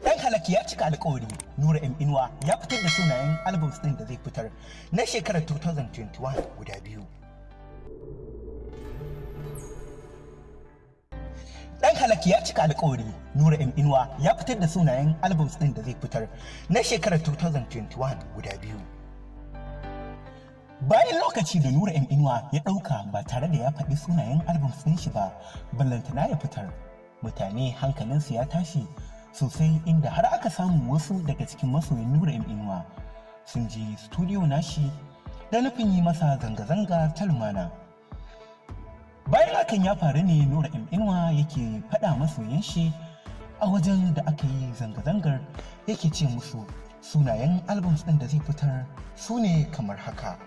Dan Halak ya cika alkawari. Nura M Inuwa ya fitar da sunayen albums ɗin da zai fitar na shekarar 2021 guda biyu. Dan Halak ya cika alkawari. Nura M Inuwa ya fitar da sunayen albums ɗin da zai fitar na shekarar 2021 guda biyu. Bayan lokaci da Nura M Inuwa ya ɗauka ba tare da ya faɗi sunayen albums ɗin shi ba, ballantana ya fitar. Mutane hankalinsu ya tashi sosai, inda har aka samu wasu daga cikin masoyan Nura M Inuwa sun je studio nashi da nufin yi masa zanga-zanga ta lumana. Bayan hakan ya faru ne Nura M Inuwa yake faɗa masoyan shi a wajen da aka yi zanga-zangar, yake ce musu sunayen albums ɗin da zai fitar su ne kamar haka.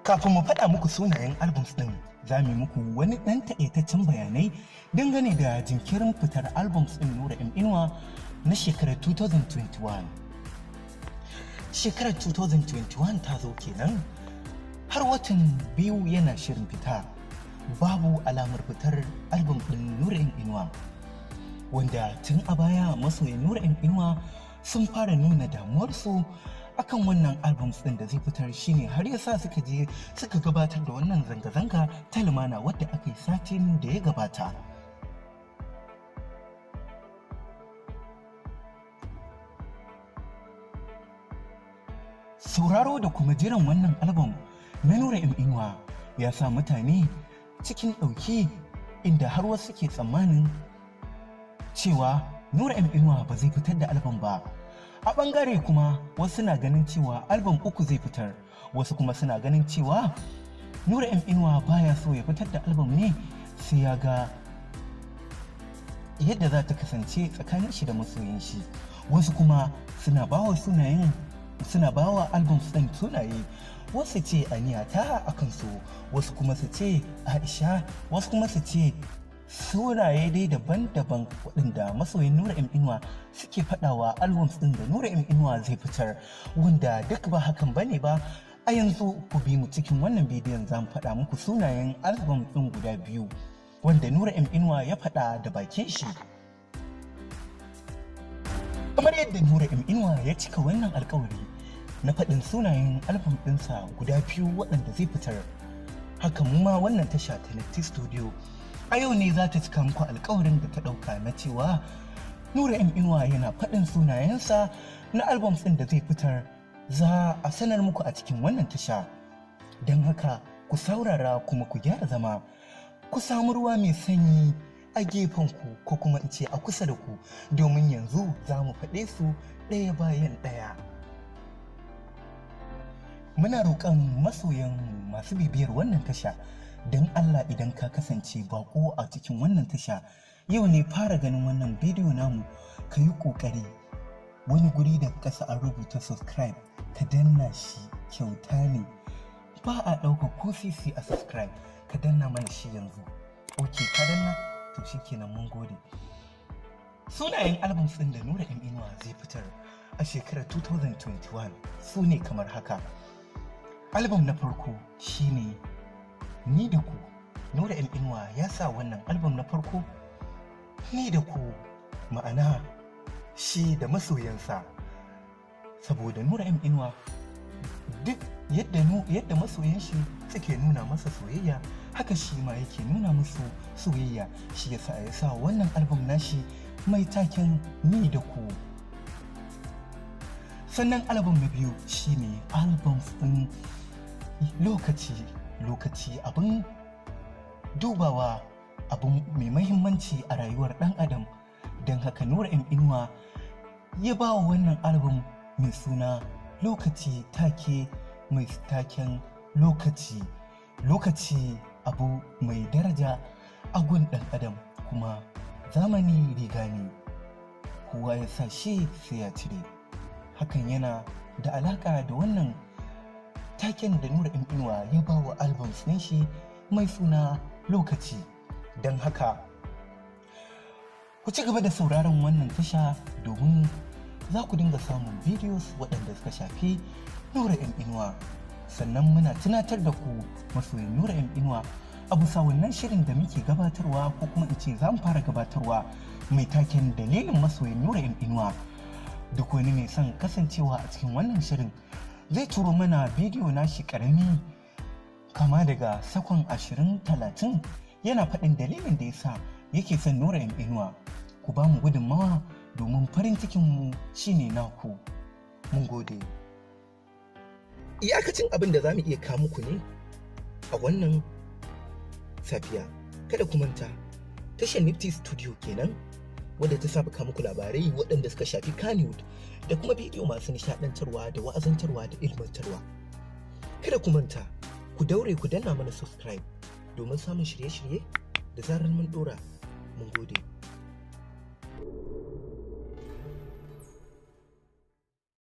Kafin mu faɗa muku sunayen albums ɗin, za mu yi muku wani ɗan taƙaitaccen bayanai dangane da jinkirin fitar albums ɗin Nura M Inuwa na shekarar 2021. Shekarar 2021 ta zo kenan, har watan biyu yana shirin fita, babu alamar fitar album ɗin Nura M Inuwa. Wanda tun a baya masoyan Nura M Inuwa sun fara nuna damuwarsu akan wannan albums ɗin da zai fitar, shine har yasa suka je suka gabatar da wannan zanga-zanga ta lumana wadda aka yi satin da ya gabata. Sauraro da kuma jiran wannan album na Nura M Inuwa ya sa mutane cikin ɗauki, inda har wasu ke tsammanin cewa Nura M Inuwa ba zai fitar da album ba. A ɓangare kuma wasu na ganin cewa album uku zai fitar, wasu kuma suna ganin cewa Nura M Inuwa baya so ya fitar da album ne sai ya ga yadda za ta kasance tsakanin shi da masoyin shi. Wasu kuma suna bawa sunayen, suna bawa albums ɗin sunaye, wasu ce Aniyata a kansu, wasu kuma su ce Aisha, wasu kuma su ce sunaye dai daban-daban waɗanda masoyin Nura M Inuwa suke faɗawa albums ɗin da Nura M Inuwa zai fitar, wanda duk ba hakan bane ba. A yanzu ku bi mu cikin wannan bidiyon, za mu faɗa muku sunayen album ɗin guda biyu wanda Nura M Inuwa ya faɗa da bakin shi. Kamar yadda Nura M Inuwa ya cika wannan alkawari na faɗin sunayen album ɗinsa guda biyu waɗanda zai fitar, haka mu ma wannan tasha ta Nifty Studio a yau ne za ta cika muku alkawarin da ta ɗauka na cewa Nura M Inuwa yana faɗin sunayensa na albums ɗin da zai fitar, za a sanar muku a cikin wannan tasha. Don haka ku saurara kuma ku gyara zama, ku samu ruwa mai sanyi a gefenku ko kuma in ce a kusa da ku, domin yanzu za mu faɗe su ɗaya bayan ɗaya. Muna roƙon masoyan masu bibiyar wannan tasha, don Allah idan ka kasance bako a cikin wannan tasha, yau ne fara ganin wannan bidiyo namu, ka yi ƙoƙari, wani guri da ƙasa an rubuta subscribe, ka danna shi. Kyauta ne, ba a ɗauka ko sisi a subscribe. Ka danna mana shi yanzu. Ok, ka danna? To shikenan, mun gode. Sunayen albums ɗin da Nura M Inuwa zai fitar a shekarar 2021 su ne kamar haka. Album na farko shine Ni da Ku. Nura M Inuwa ya sa wannan album na farko Ni da Ku, ma'ana shi da masoyansa, saboda Nura M Inuwa duk yadda masoyan shi suke nuna masa soyayya, haka shi ma yake nuna musu soyayya. Shi yasa ya sa wannan album nashi mai taken Ni da Ku. Sannan album na biyu shine album ɗin Lokaci. Lokaci abin dubawa, abu mai mahimmanci a rayuwar ɗan adam. Don haka Nura M Inuwa ya ba wa wannan album mai suna Lokaci take mai taken Lokaci. Lokaci abu mai daraja a gun ɗan adam, kuma zamani riga ne, kowa ya sa shi sai ya cire. Hakan yana da alaƙa da wannan taken da Nura M Inuwa ya ba wa albums ɗin shi mai suna Lokaci. Don haka ku ci gaba da sauraron wannan tasha domin za ku dinga samun videos waɗanda suka shafi Nura M Inuwa. Sannan muna tunatar da ku masoyin Nura M Inuwa, A bisa wannan shirin da muke gabatarwa, ko kuma in ce za mu fara gabatarwa, mai taken "Dalilin Masoyin Nura M Inuwa". Duk wani mai son kasancewa a cikin wannan shirin zai turo mana bidiyo nashi karami, kama daga sakon 20, 30, yana faɗin dalilin da ya sa yake son Nura M Inuwa. Ku ba mu gudunmawa domin farin cikinmu shine naku. Mun gode. Iyakacin abin da za mu iya kawo muku ne a wannan safiya. Kada ku manta, tashar Nifty Studio kenan, wadda ta saba kawo muku labarai waɗanda suka shafi Kannywood da kuma bidiyo masu nishaɗantarwa da wa'azantarwa da ilmantarwa. Kada ku manta, ku daure ku danna mana subscribe domin samun shirye-shirye da zarar mun ɗora. Mun gode.